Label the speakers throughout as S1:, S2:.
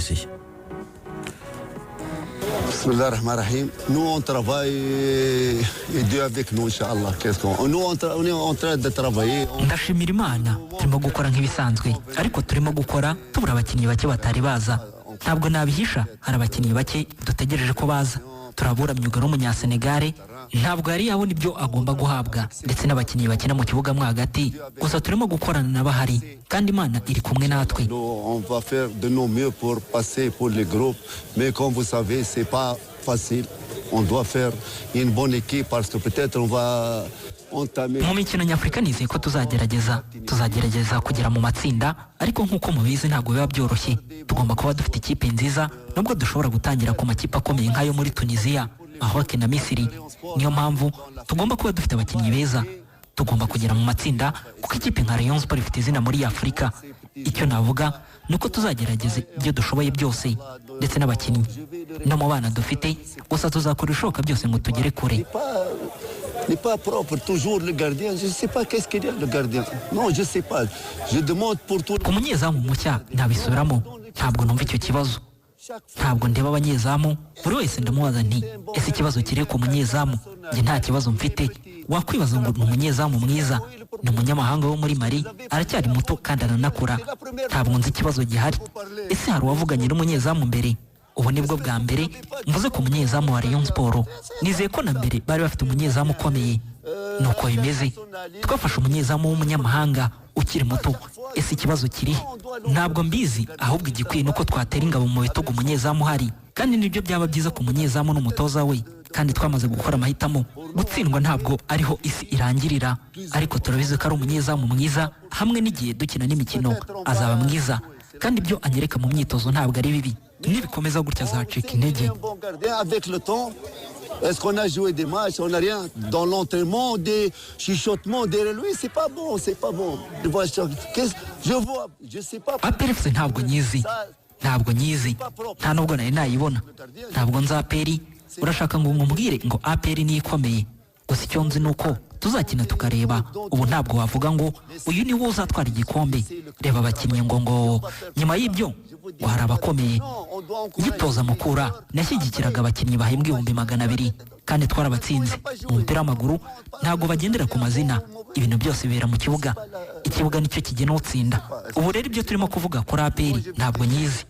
S1: Tunisiya.
S2: بسم الله الرحمن الرحيم. Nous, on travaille et Dieu avec nous, إن شاء الله. Qu'est-ce qu'on... Nous, on est en train de travailler.
S3: Ndashimira Imana, turimo gukora nk'ibisanzwe, ariko turimo gukora tubura abakinnyi bake batari baza. Ntabwo nabihisha, hari abakinnyi bake dutegereje ko baza. Turabura myugariro w'Umunyasenegare, ntabwo yari yabona ibyo agomba guhabwa, ndetse n'abakinnyi bakina mu kibuga mo hagati. Gusa turimo gukorana n'abahari kandi Imana iri kumwe natwe.
S2: Nous, on va faire de nos mieux pour passer pour les groupes. Mais comme vous savez, c'est pas facile. On doit faire une bonne équipe parce que peut-être on va entamer.
S3: Mu mikino nyafurika nizeye ko tuzagerageza kugera mu matsinda, ariko nk'uko mubizi ntabwo biba byoroshye. Tugomba kuba dufite ikipe nziza, nubwo dushobora gutangira ku makipe akomeye nk'ayo muri Tunisiya, Maroc na Misiri. Niyo mpamvu tugomba kuba dufite abakinnyi beza. Tugomba kugera mu matsinda kuko ikipe nka Rayon Sport ifite izina muri Afurika. Icyo navuga ni uko tuzagerageza ibyo dushoboye byose, ndetse n'abakinnyi no mu bana dufite. Gusa tuzakora ibishoboka byose ngo tugere kure.
S2: N'est pas propre. Toujours le gardien. Je ne sais pas qu'est-ce qu'il y a, le gardien. Non, je ne sais pas. Je demande pour tout.
S3: Ku munyezamu mushya, nabisubiramo, ntabwo numva icyo kibazo. Ntabwo ndeba abanyezamu. Buri wese ndamubaza nti: "Ese ikibazo kiri ku munyezamu?" Njye nta kibazo mfite. Wakwibaza ngo ni umunyezamu mwiza, ni umunyamahanga wo muri Mali, aracyari muto kandi aranakura. Ntabwo nzi ikibazo gihari. Ese hari uwavuganye n'umunyezamu mbere? Ubu nibwo bwa mbere mvuze ku munyezamu wa Rayon Sport. Nizeye ko na mbere bari bafite umunyezamu ukomeye. Nuko bimeze, twafashe umunyezamu w'umunyamahanga ukiri muto. Ese ikibazo kiri? Ntabwo mbizi. Ahubwo igikwiye ni uko twatera ingabo mu bitugu umunyezamu uhari, kandi nibyo byaba byiza ku munyezamu n'umutoza we. Kandi twamaze gukora amahitamo. Gutsindwa ntabwo ariho isi irangirira, ariko turabizi ko ari umunyezamu mwiza. Hamwe n'igihe dukina n'imikino azaba mwiza, kandi ibyo anyereka mu myitozo ntabwo ari bibi. Nibikomeza gutya azacika intege.
S2: Un bon gardien avec le temps. Est-ce qu'on a joué des matchs? On n'a rien. Dans l'entraînement, des chuchotements derrière lui, c'est pas bon, c'est pas bon. Je vois, je vois, je sais pas.
S3: APR FC ntabwo nyizi, ntabwo nyizi, nta nubwo nari nayibona. Ntabwo nzi APR. Urashaka ngo nkubwire ngo APR niyo ikomeye? Gusa icyo nzi ni uko tuzakina tukareba. Ubu ntabwo wavuga ngo uyu ni wo uzatwara igikombe. Reba abakinnyi ngo nyuma y'ibyo ngo hari abakomeye. Ngitoza Mukura nashyigikiraga abakinnyi bahembwa 200,000 kandi twarabatsinze. Mu mupira w'amaguru ntabwo bagendera ku mazina, ibintu byose bibera mu kibuga. Ikibuga nicyo kigena utsinda. Ubu rero ibyo turimo kuvuga kuri APR, ntabwo nyizi.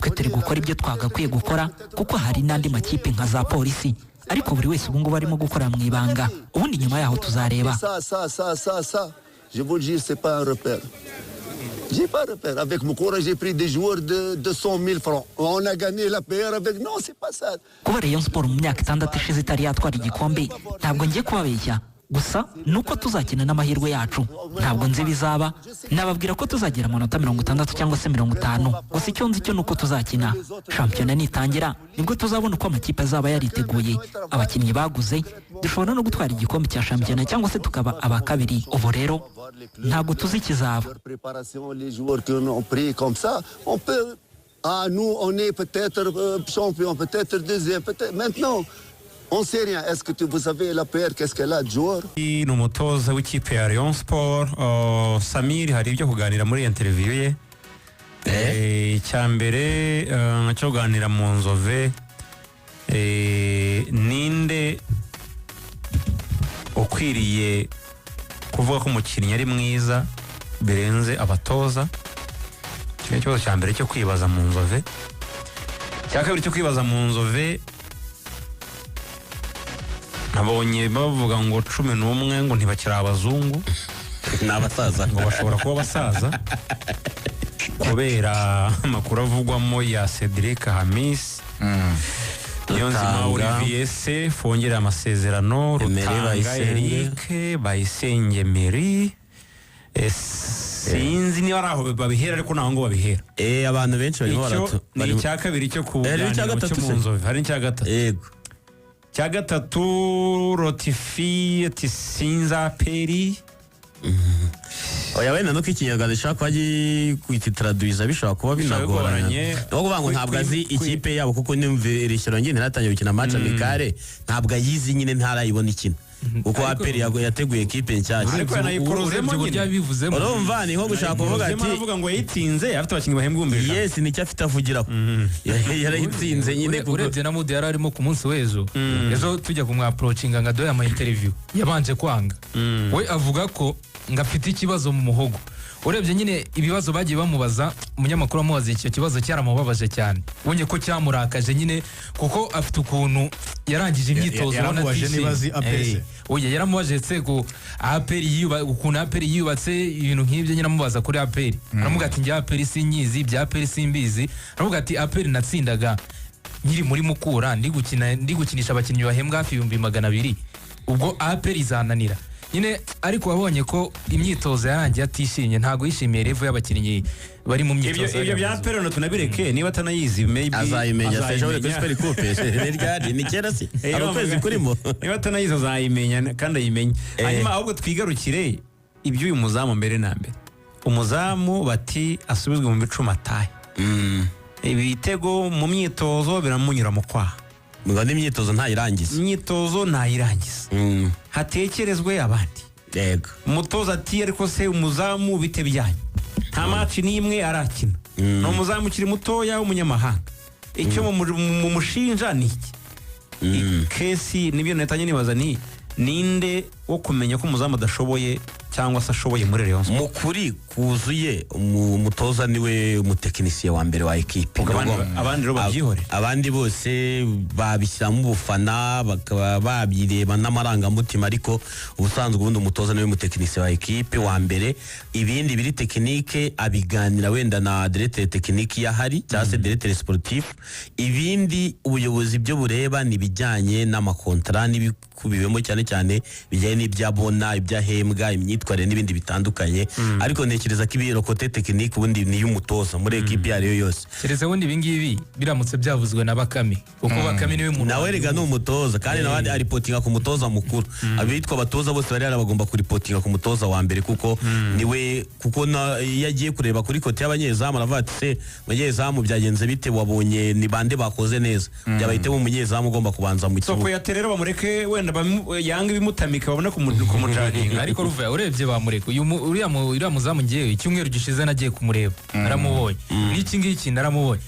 S3: Twe turi gukora ibyo twagakwiye gukora, kuko hari n'andi makipe nka za Polisi, ariko buri wese ubu ngubu arimo gukora mu ibanga. Ubundi nyuma yaho tuzareba.
S2: Ça, ça, ça, ça, ça. Je vous le dis, c'est pas un repère. J'ai pas un repère. Avec Mukura, j'ai pris des joueurs de 200 000 francs. On a gagné l'APR avec. Non, c'est pas ça.
S3: Kuba Rayon Sport mu myaka 6 ishize itari yatwara igikombe, ntabwo ngiye kubabeshya. Gusa ni uko tuzakina n'amahirwe yacu. Ntabwo nzi ibizaba. Nababwira ko tuzagera amanota 60 cyangwa se 50. Gusa icyo nzi cyo ni uko tuzakina. Shampiyona nitangira nibwo tuzabona uko amakipe azaba yariteguye, abakinnyi baguze. Dushobora no gutwara igikombe cya shampiyona cyangwa se tukaba aba kabiri. Ubu rero ntabwo tuzi ikizaba.
S2: Leur préparation, les joueurs qu'on a pris comme ça, on peut. Ah, nous, on est peut-être champion, peut-être deuxième, peut-être. Maintenant, on ne sait rien. Est-ce que vous savez l'APR, qu'est-ce qu'elle a de joueurs?
S4: Ni umutoza w'ikipe ya Rayon Sport. Samir, hari ibyo kuganira muri interview ye. Icya mbere cyo kuganira mu nzove, ninde ukwiriye kuvuga ko umukinnyi ari mwiza birenze abatoza? Icyo ni ikibazo cya mbere cyo kwibaza mu nzove. Icya kabiri cyo kwibaza mu nzove, nabonye bavuga ngo 11 ngo ntibakiri abazungu.
S1: Ni abasaza.
S4: Ngo bashobora kuba abasaza kubera amakuru avugwamo ya Cedric Hamis Niyonzima.
S1: Rutanga.
S4: Olivier Sefu wongereye amasezerano.
S1: Emery
S4: Rutanga.
S1: Bayisenge.
S4: Eric Bayisenge Emery. Sinzi niba ari aho babihera, ariko ntaho ngo babihera.
S1: Abantu benshi barimo
S4: Icyo
S1: baratu
S4: ni icya kabiri cyo ku
S1: Hari n'icya
S4: biganiro
S1: gatatu
S4: cyo mu
S1: se?
S4: nzove. Hari n'icya gatatu.
S1: Yego.
S4: Cya gatatu, Rotifi ati sinza APR.
S1: Oya, wenda nuko Ikinyarwanda gishobora kuba kwititaraduiza bishobora kuba
S4: Bishobora
S1: binagoranye.
S4: bigoranye.
S1: Ni ukuvuga ngo ntabwo azi ikipe yabo, kuko nimva irishyura njye ntiratangira gukina match amicale, ntabwo ayizi nyine, ntarayibona ikina. Kuko
S5: Ariko-
S1: APR yateguye ekipe nshyashya.
S4: Ariko yanayikorozemo
S5: Urebye uburyo
S4: nyine.
S5: yabivuzemo.
S1: Urumva ni nko gushaka kuvuga ati
S4: aravuga ngo yayitsinze afite abakinnyi bahembwa 100,000.
S1: Yes, nicyo afite avugiraho. Yarayitsinze nyine kuko
S5: Urebye na mood yari arimo ku munsi w'ejo, ejo tujya kumwapproachinga ngo aduhe ama interview, yabanje kwanga. We avuga ko ngo afite ikibazo mu muhogo. Urebye nyine ibibazo bagiye bamubaza, umunyamakuru amubaza icyo kibazo cyaramubabaje cyane, ubonye ko cyamurakaje nyine, kuko afite ukuntu yarangije imyitozo ubona
S6: Yaramubajije
S5: atishimye.
S6: niba azi APR se?
S5: Oya, yaramubaje se ko APR ukuntu APR yubatse, ibintu nk'ibyo nyine amubaza kuri APR. Aramuga ati: "Njye APR sinyizi, ibya APR simbizi." Aramuga ati: "APR natsindaga nkiri muri Mukura, ndi gukina, ndi gukinisha abakinnyi bahembwa hafi 200,000, ubwo APR izananira nyine." Ariko wabonye ko imyitozo yarangiye atishimye, ntabwo yishimiye level y'abakinnyi bari mu
S4: Ibyo
S5: myitozo.
S4: ibyo bya APR tunabireke, niba atanayizi maybe
S1: Azayimenya se ejo bundi kuri
S4: azayimenya.
S1: Super Coupe? Ni ryari? Ni kera se? Hari ukwezi kurimo.
S4: Niba atanayizi azayimenya kandi ayimenye. Hanyuma ahubwo twigarukire iby'uyu muzamu. Mbere na mbere, umuzamu bati asubizwe mu bicuma atahe. Ibitego mu myitozo biramunyura mu kwaha.
S1: Ngo n'imyitozo ntayirangiza.
S4: Imyitozo ntayirangiza. Hatekerezwe abandi. Umutoza ati: "Ariko se umuzamu bite byanyu? Nta match n'imwe arakina, ni umuzamu ukiri mutoya w'umunyamahanga, icyo mumushinja ni iki?" Kesi nibyo natanye nibaza, ni ninde wo kumenya ko umuzamu adashoboye cyangwa se ashoboye muri Rayon Sports?
S1: Mu kuri kuzuye, umutoza niwe umutekinisiye wa mbere wa ekipe.
S4: Ubwo abandi rero babyihorere.
S1: Abandi bose babishyiramo ubufana, bakaba babyireba n'amarangamutima, ariko ubusanzwe ubundi umutoza niwe mutekinisiye wa ekipe wa mbere. Ibindi biri technique abiganira wenda na directeur technique iyo ahari cyangwa se directeur sportif. Ibindi ubuyobozi byo bureba ni ibijyanye n'amakontara n'ibikubiwemo, cyane cyane bijyanye n'ibyo abona, ibyo ahembwa, imyitwarire n'ibindi bitandukanye. Ariko ntekereza ko ibiro côté technique ubundi ni iy'umutoza muri ekipe iyo ari yo yose.
S5: Keretse ubundi ibingibi biramutse byavuzwe na Bakame, kuko Bakame niwe muntu
S1: Nawe rega ni umutoza, kandi nawe aripotinga ku mutoza mukuru. Abitwa abatoza bose bari hariya bagomba kuripotinga ku mutoza wa mbere, kuko niwe, kuko iyo agiye kureba kuri côté y'abanyezamu aravuga ati: "Se umunyezamu byagenze bite? Wabonye ni bande bakoze neza?" Byabahitemo umunyezamu ugomba kubanza mu
S4: So
S1: kibuga.
S4: Kuyate rero bamureke, wenda yanga ibimutamika babone kumujudginga.
S5: Ariko ruvuya urebye bamureka. Uyu uriya muzamu, ngewe icyumweru gishize nagiye kumureba naramubonye, n'iki ngiki naramubonye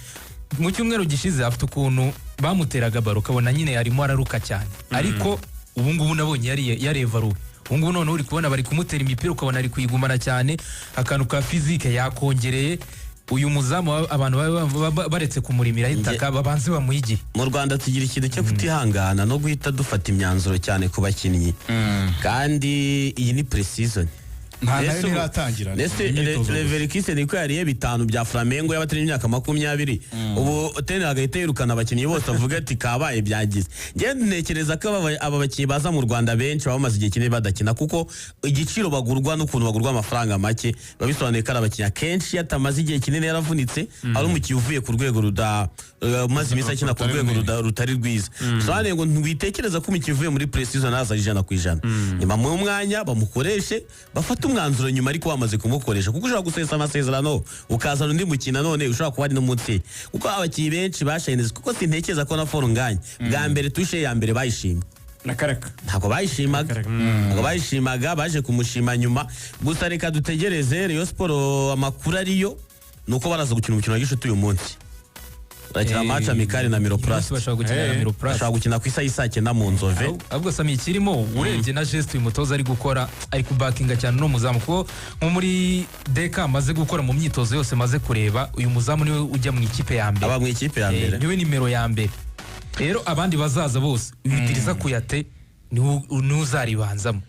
S5: mu cyumweru gishize. Afite ukuntu bamuteraga baro ukabona nyine arimo araruka cyane, ariko ubu ngubu nabonye yarevaruwe. Ubu ngubu noneho uri kubona bari kumutera imipira ukabona ari kuyigumana cyane, akantu ka physique yakongereye. Uyu muzamu abantu baretse kumurimira itaka, babanze bamuhe igihe.
S1: Mu Rwanda tugira ikintu cyo kutihangana no guhita dufata imyanzuro cyane ku bakinnyi, kandi iyi ni pre-season.
S6: Nta nayo ntiratangira.
S1: Ndetse
S6: Imyitozo gusa.
S1: Leverkusen niko yariye bitanu bya Flamengo y'abatari imyaka 20, ubu Ten agahita yirukana abakinnyi bose, avuga ati kabaye byagize. Njye ntekereza ko aba bakinnyi baza mu Rwanda benshi baba bamaze igihe kinini badakina, kuko igiciro bagurwa n'ukuntu bagurwa amafaranga make biba bisobanuye ko ari abakinnyi akenshi iyo atamaze igihe kinini yaravunitse, ari umukinnyi uvuye ku rwego ruda umaze iminsi akina ku
S6: Rutari
S1: rwego
S6: runini.
S1: rutari rwiza. Bisobanuye ngo ntiwitekereza ko umukinnyi uvuye muri pre-season aza 100%. Nyuma mu mwanya bamukoreshe, bafate umwanzuro nyuma, ariko bamaze kumukoresha, kuko ushobora gusesa amasezerano ukazana undi mukino none ushobora kuba ari no munsi ye, kuko abakinnyi benshi bashayineze. Kuko sintekereza ko na Fall Ngagne bwa mbere touche ya mbere bayishimye.
S4: Na karaka.
S1: Ntabwo bayishimaga, ntabwo bayishimaga, baje kumushima nyuma. Gusa reka dutegereze Rayon Sport, amakuru ariyo ni uko baraza gukina umukino wa gishuti uyu munsi, barakina match amical na
S5: Uyu munsi
S1: Miroplast.
S5: bashobora gukina na Miroplast.
S1: Bashobora gukina ku isaha y'isaa cyenda mu Nzove.
S5: Ahubwo Sami, ikirimo urebye na geste uyu mutoza ari gukora, ari kubakinga cyane uno muzamu, kuko nko muri deka amaze gukora mu myitozo yose maze kureba, uyu muzamu niwe ujya mu ikipe ya mbere.
S1: Aba mu ikipe ya mbere.
S5: Niwe nimero ya mbere. Rero abandi bazaza bose, uyu Idrissa Kuyate niwe uzaribanzamo.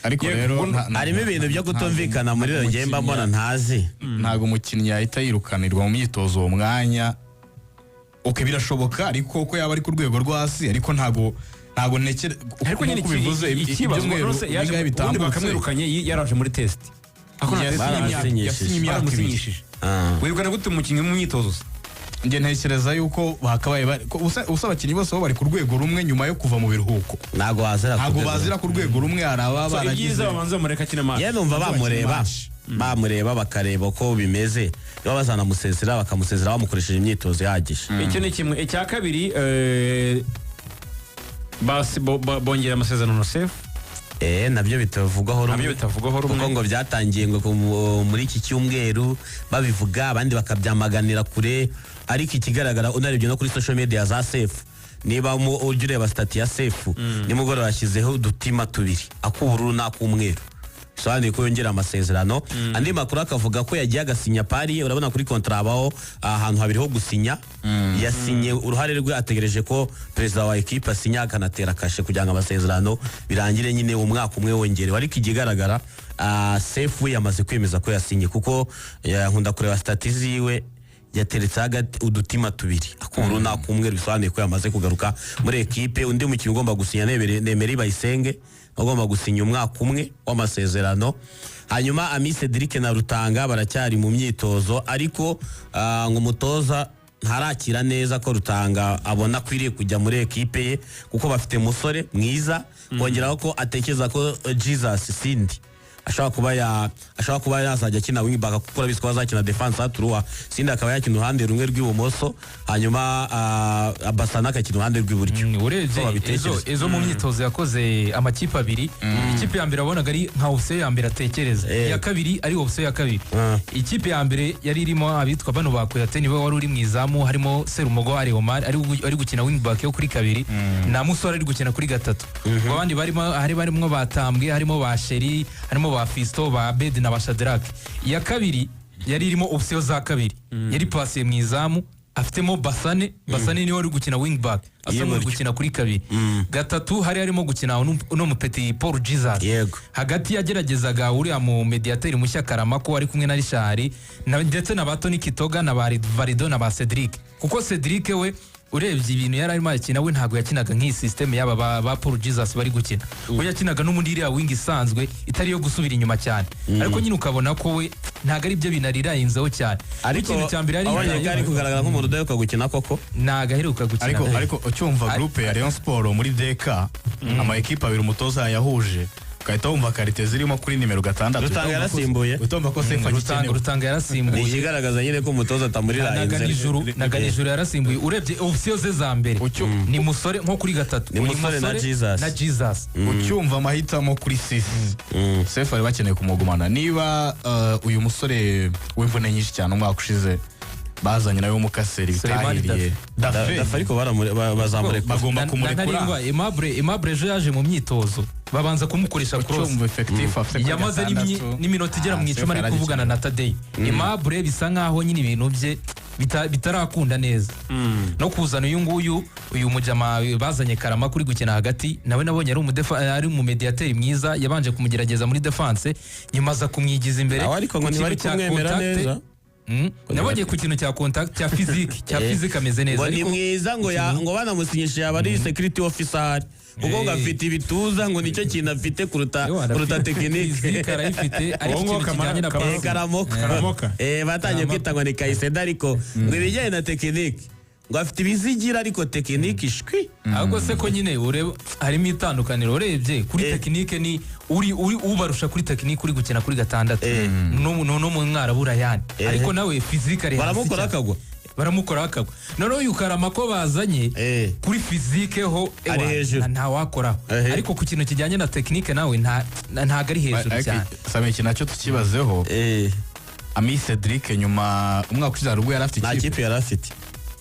S6: Ariko rero
S1: Harimo ibintu byo kutumvikana muri
S6: ntabwo
S1: iyo ngemba mbona ntazi.
S6: Ntabwo umukinnyi yahita yirukanirwa mu myitozo uwo mwanya. Ok, birashoboka, ariko ko yaba ari ku rwego rwo hasi, ariko ntabwo ntekere
S4: Ariko nyine
S6: nk'uko ubivuze,
S4: ikibazo
S6: ibyumweru
S4: rwose yaje
S6: bingahe
S4: ubundi
S6: bitambutse.
S4: Bakamwirukanye yaraje muri test. Ako nta test
S1: Baramusinyishije.
S6: Yasinye imyaka 2.
S4: Baramusinyishije. Wirukana gute umukinnyi mu myitozo se?
S6: Njye ntekereza yuko bakabaye ko usa abakinnyi bose bo bari ku rwego rumwe nyuma yo kuva mu biruhuko.
S1: Ntabwo wazira ku
S6: Ntabwo
S1: rwego.
S6: bazira ku rwego rumwe, hari ababa
S4: So
S6: baragize
S4: ibyiza babanza bamureka akina match.
S1: Yewe numva bamureba
S6: match.
S1: Bamureba bakareba uko bimeze, niba bazanamusezera bakamusezera bamukoresheje imyitozo ihagije.
S4: Icyo ni kimwe. Icya kabiri, bongera amasezerano na Sefu.
S1: Nabyo bitavugwaho rumwe.
S4: Nabyo bitavugwaho rumwe.
S1: Kuko ngo byatangiye ngo muri iki cyumweru babivuga, abandi bakabyamaganira kure, ariko ikigaragara unarebye no kuri social media za Sefu, niba ujya ureba status ya Sefu nimugoroba yashyizeho udutima tubiri, ak'ubururu n'ak'umweru, bisobanuye ko yongera amasezerano. Andi makuru akavuga ko yagiye agasinya pari. Urabona kuri contrat habaho ahantu habiri ho gusinya. Yasinye uruhare rwe, ategereje ko perezida wa ekipe asinya akanatera kashe kugira ngo amasezerano birangire nyine umwaka umwe wongerewe. Ariko ikigaragara, Sefu we yamaze kwemeza ko yasinye, kuko nkunda kureba status ziwe, yateretse hagati udutima tubiri, ak'ubururu n'ak'umweru, bisobanuye ko yamaze kugaruka muri ekipe. Undi mukinnyi ugomba gusinya ni Emery Bayisenge, ugomba gusinya umwaka umwe w'amasezerano. Hanyuma Ami Cedric na Rutanga baracyari mu myitozo, ariko ngo umutoza ntarakira neza ko Rutanga abona akwiriye kujya muri ekipe ye, kuko bafite musore mwiza. Kongeraho ko atekereza ko Jesus Sindi ashobora kuba yazajya akina wing back, kuko urabizi ko azakina defense à trois, Sindi akaba yakina uruhande rumwe rw'ibumoso, hanyuma Basana akakina uruhande rw'iburyo.
S5: Urebye
S1: Uko babitekereza.
S5: Ezo mu myitozo yakoze amakipe abiri, ikipe ya mbere wabonaga ari nka option ya mbere atekereza, iya kabiri ari option ya kabiri. Ikipe ya mbere yari irimo abitwa bano ba Kuyate, niwe wari uri mu izamu, harimo Serumogo Ali Omar ari gukina wing back yo kuri kabiri, na Musore ari gukina kuri gatatu. Ubwo abandi barimo hari barimo batambwe, harimo ba Sheri, harimo ba Fisto, ba Abed na ba Shadrack. Iya kabiri yari irimo option za kabiri, yari pasiye mu izamu, afitemo Basane. Basane niwe wari gukina wing back, asa nk'uri
S1: Y'iburyo.
S5: gukina kuri kabiri. Gatatu hari harimo gukina uno mupeti Paul Jesus. Hagati yageragezaga uriya mu mediateri mushya Karamako ari kumwe na Richard ndetse na ba Tony Kitoga na ba Varido na ba Cedric, kuko Cedric we urebye ibintu yari arimo akina, we ntabwo yakinaga nk'iyi system yaba ba Paul Jesus bari gukina. We yakinaga n'ubundi iriya wing isanzwe itari iyo gusubira inyuma cyane, ariko nyine ukabona ko we ntabwo ari byo binarirayizeho cyane.
S1: Ariko
S5: ikintu cya mbere yari
S1: abonye ko ari
S5: yitayeho,
S1: kugaragara nk'umuntu udaheruka gukina koko.
S5: Ntabwo aheruka gukina.
S6: Ariko ucyumva groupe ya Rayon Sport muri DK, ama ekipe abiri umutoza yahuje, ugahita wumva qualité zirimo kuri nimero 6.
S1: Rutanga yarasimbuye.
S6: Uhita wumva ko Sefu
S5: Rutanga
S6: agikenewe.
S5: Rutanga
S1: Ni
S5: yarasimbuye.
S1: ikigaragaza nyine ko umutoza atamurirahinze.
S5: Na Ganijuru yarasimbuye. Urebye option ze za mbere ni Musore nko kuri gatatu.
S1: Ni Musore na Jesus.
S5: Na Jesus.
S6: Ucyumva amahitamo kuri 6, Sefu bari bakeneye kumugumana. Niba uyu musore w'imvune nyinshi cyane umwaka ushize bazanye nawe w'umukaseri
S5: Suleimani.
S6: bitahiriye, Dafe.
S1: Dafe, ariko bazamurekura.
S6: Bagomba
S5: Na
S6: kumurekura.
S5: Ntarindwa Aimable ejo yaje mu myitozo, babanza kumukoresha cross.
S6: Ucyumva effectif afite kuri
S5: Yamaze
S6: 6.
S5: n'iminota igera mu
S6: Ah,
S5: 10
S6: Sefu
S5: ari kuvugana na Tadeyi. Aimable bisa nkaho nyine ibintu bye bitarakunda neza. No kuzana uyu nguyu, uyu mujama bazanye Karama kuri gukina hagati, nawe nabonye ari ari umumediateri mwiza. Yabanje kumugerageza muri defense, nyuma aza kumwigiza imbere.
S1: Nawe ariko ngo
S5: Ku kintu
S1: ntibari
S5: cya
S1: kumwemera
S5: contact,
S1: neza.
S5: Nabonye ku kintu cya contact, cya physique ameze neza.
S1: Ngo ni
S5: Ariko
S1: mwiza, ngo ngo banamusinyishije yaba ari security officer ahari, kuko ngo afite ibituza, ngo nicyo kintu afite kuruta
S5: Ewa,
S1: kuruta
S5: arafite
S1: technique.
S5: Physique arayifite, ariko
S4: Uwo nguwo
S5: ikintu kijyanye na
S1: Eh, Karamoka.
S4: Karamoka.
S1: Batangiye kwita ngo ni Kayiseda, ariko ngo ibijyanye na technique ngo afite ibizigira, ariko technique ishwi.
S5: Ahubwo se ko nyine ureba harimo itandukaniro, urebye kuri technique ni uri ubarusha kuri technique uri gukina kuri gatandatu no mu Mwarabu Rayani, ariko nawe physique ari hasi
S1: Baramukora
S5: cyane.
S1: akagwa.
S5: Baramukora akagwa. Noneho uyu Karama ko bazanye, kuri physique ho
S1: Ari
S5: ewa,
S1: hejuru.
S5: Ntawakoraho, ariko ku kintu kijyanye na technique nawe ntago ari hejuru
S6: Ariko
S5: cyane.
S6: Sami, iki nacyo tukibazeho. Ami Cedric nyuma umwaka ushize hari ubwo yari afite
S1: Nta
S6: ikipe.
S1: kipe yari afite.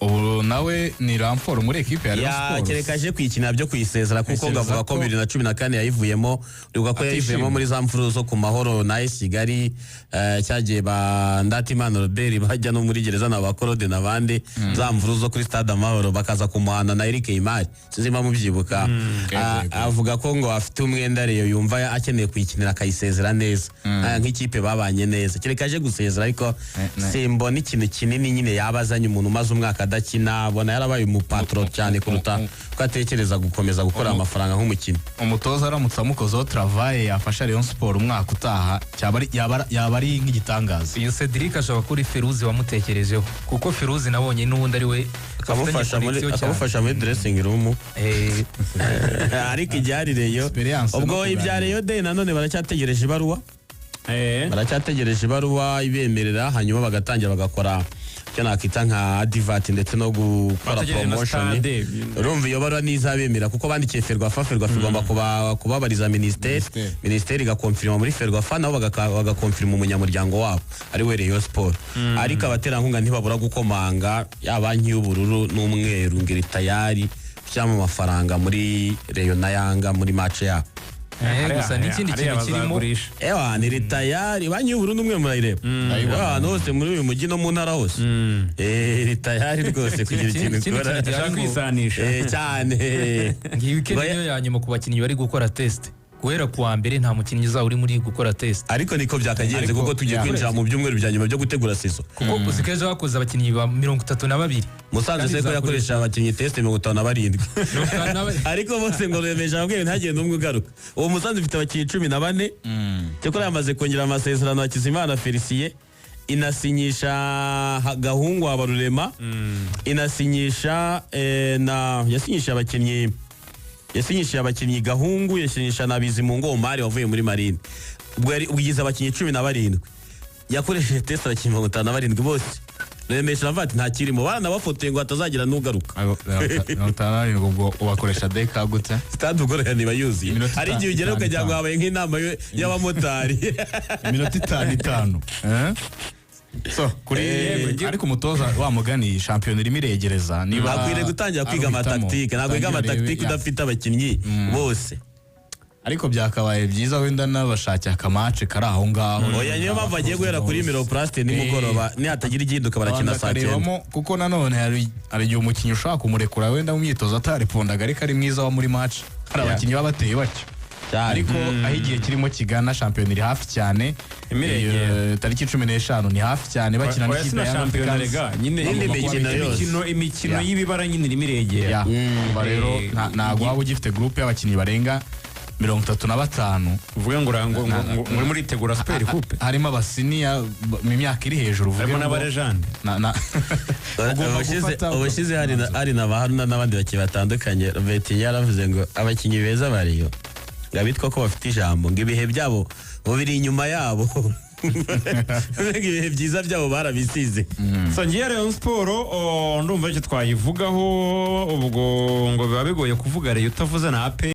S6: Ubu nawe ni renfort muri ekipe ya Rayon
S1: Ya,
S6: Sports.
S1: kereka aje kuyikina byo kuyisezera, kuko
S6: Ntekereza
S1: ngavuga ko 2014 yayivuyemo. Uribuka ko yayivuyemo
S6: Atishimye.
S1: muri za mvururu zo ku Mahoro na AS Kigali, cyagiye ba Ndatimana Robert bajya no muri gereza na ba Claude n'abandi, za mvururu zo kuri Stade Amahoro, bakaza kumuhana na Eric Imari, sinzi niba mubyibuka.
S6: Yego.
S1: Avuga ko ngo afite umwenda Rayon, yumva akeneye kuyikinira akayisezera neza. Nk'ikipe babanye neza, kereka aje gusezera, ariko simbona ikintu kinini nyine yaba azanye. Umuntu umaze umwaka adakina, abona yarabaye umupatro cyane kuruta ko atekereza gukomeza gukora amafaranga nk'umukinnyi.
S6: Umutoza aramutse amukozeho travail yafasha Rayon Sport umwaka utaha, cyaba yaba ari nk'igitangaza.
S5: Uyu Cedric ashobora kuba ari Feruzi wamutekerejeho, kuko Feruzi nabonye n'ubundi ari we
S1: akamufasha muri
S5: bafitanye connection cyane.
S1: Akamufasha muri dressing room. Ariko ibyari Rayon
S6: Experience no
S1: ubwo
S6: kuganira.
S1: ibya Rayon Day nanone baracyategereje ibaruwa, baracyategereje ibaruwa ibemerera, hanyuma bagatangira bagakora. icyo nakita nka advert ndetse no gukora
S4: Bategereje na
S1: promotion.
S4: stade.
S1: Urumva iyo baruwa ntizabemera kuko bandikiye Ferwafa. Ferwafa igomba kubabariza minisiteri.
S6: Minisiteri.
S1: Minisiteri igakonfirima muri Ferwafa, nabo bagakonfirima umunyamuryango wabo ari we Rayon Sport. Ariko abaterankunga ntibabura gukomanga, ya banki y'ubururu n'umweru ngo iri tayari gushyiramo amafaranga muri Rayon na Yanga muri match yabo.
S5: Gusa n'ikindi
S4: Hariya
S5: kintu kirimo
S4: bazagurisha.
S1: Ewa, ni tayari banki y'ubururu n'umweru murayireba. Ewa, ahantu hose muri uyu mujyi no mu ntara hose. Iri tayari rwose kugira ikintu
S5: Ikindi
S1: ikora.
S5: kintu
S4: Ashaka
S5: gihari ngo
S4: kwisanisha.
S1: Cyane.
S5: Ngiyi weekend niyo ya nyuma ku bakinnyi bari gukora test. Guhera ku wa mbere nta mukinnyi uzaba uri muri gukora test.
S1: Ariko niko byakagenze
S6: Ariko-
S1: kuko tugiye
S6: yeah.
S1: kwinjira mu byumweru bya nyuma byo gutegura saison.
S5: Kuko uzi ko ejo hakoze abakinnyi ba 32.
S1: Musanze
S5: Kandi
S1: se ko
S5: izakoresha-
S1: yakoresha abakinnyi test 57.
S5: 52.
S1: Ariko bose ngo bemeje ababwira ntihagire n'umwe ugaruka. Uwo Musanze ufite abakinnyi 14, cyakora yamaze kongera amasezerano Hakizimana Felicien, inasinyisha Gahungu Habarurema, inasinyisha na yasinyisha abakinnyi, yasinyishije abakinnyi Gahungu, yasinyisha na Bizimungu Omar wavuye muri Marine. Ubwo yari ugize abakinnyi 17, yakoresheje test abakinnyi 57 bose. Remesha aravuga ati nta kirimo, baranabafotoye ngo hatazagira n'ugaruka.
S6: 57 ubwo ubakoresha deka gute?
S1: Stade ugorora niba yuzuye.
S6: Iminota
S1: Hari igihe ugera
S6: itanu,
S1: ukagira ngo
S6: itanu.
S1: habaye nk'inama y'abamotari.
S6: Iminota itanu itanu. Eh? So kuri ariko umutoza wa mugani, shampiyona irimo iregereza, niba
S1: Akwiriye gutangira
S6: ari
S1: kwiga
S6: uhitamo,
S1: amataktike. Ntabwo wiga
S6: utangire urebe,
S1: amataktike
S6: ya.
S1: udafite abakinnyi bose.
S6: Ariko byakabaye byiza wenda n'abashakiye akamace kari aho ngaho.
S1: Oya, niyo mpamvu bagiye guhera kuri Miroplast nimugoroba, nihatagira igihinduka barakina
S6: Abanza
S1: saa 9.
S6: akarebamo, kuko nanone hari igihe umukinnyi ushobora kumurekura wenda mu myitozo ataripondaga ariko ari mwiza wa muri match. Hari abakinnyi baba bateye batyo.
S1: Cyane.
S6: Ariko aho igihe kirimo kigana, shampiyona iri hafi cyane.
S4: Imirengera.
S6: Tariki 15 ni hafi cyane, bakina
S4: Oya,
S6: n'ikipe
S4: sina
S6: ya
S4: shampiyona
S6: Africans.
S4: rega nyine.
S1: N'indi mikino yose.
S4: Imikino
S6: Yeah.
S4: y'ibibara nyine irimo iregera.
S6: Ya, umva rero, ntabwo waba ugifite groupe y'abakinnyi barenga 35.
S4: Uvuge ngo ngo urimo uritegura super coupe.
S6: Harimo abasiniya mu myaka iri hejuru, uvuge
S4: Harimo
S6: ngo-
S4: n'abarejande.
S6: Ugomba gufata
S1: Ubushize hari na ba Haruna n'abandi bakinnyi batandukanye. Robert yaravuze ngo abakinnyi beza bariyo ngo abitwa ko bafite ijambo, ngo ibihe byabo ngo biri inyuma yabo, mbega ibihe byiza byabo barabisize.
S4: So ngiye Rayon Sport, ndumva icyo twayivugaho ubwo ngo biba bigoye kuvuga Rayon utavuze na APR.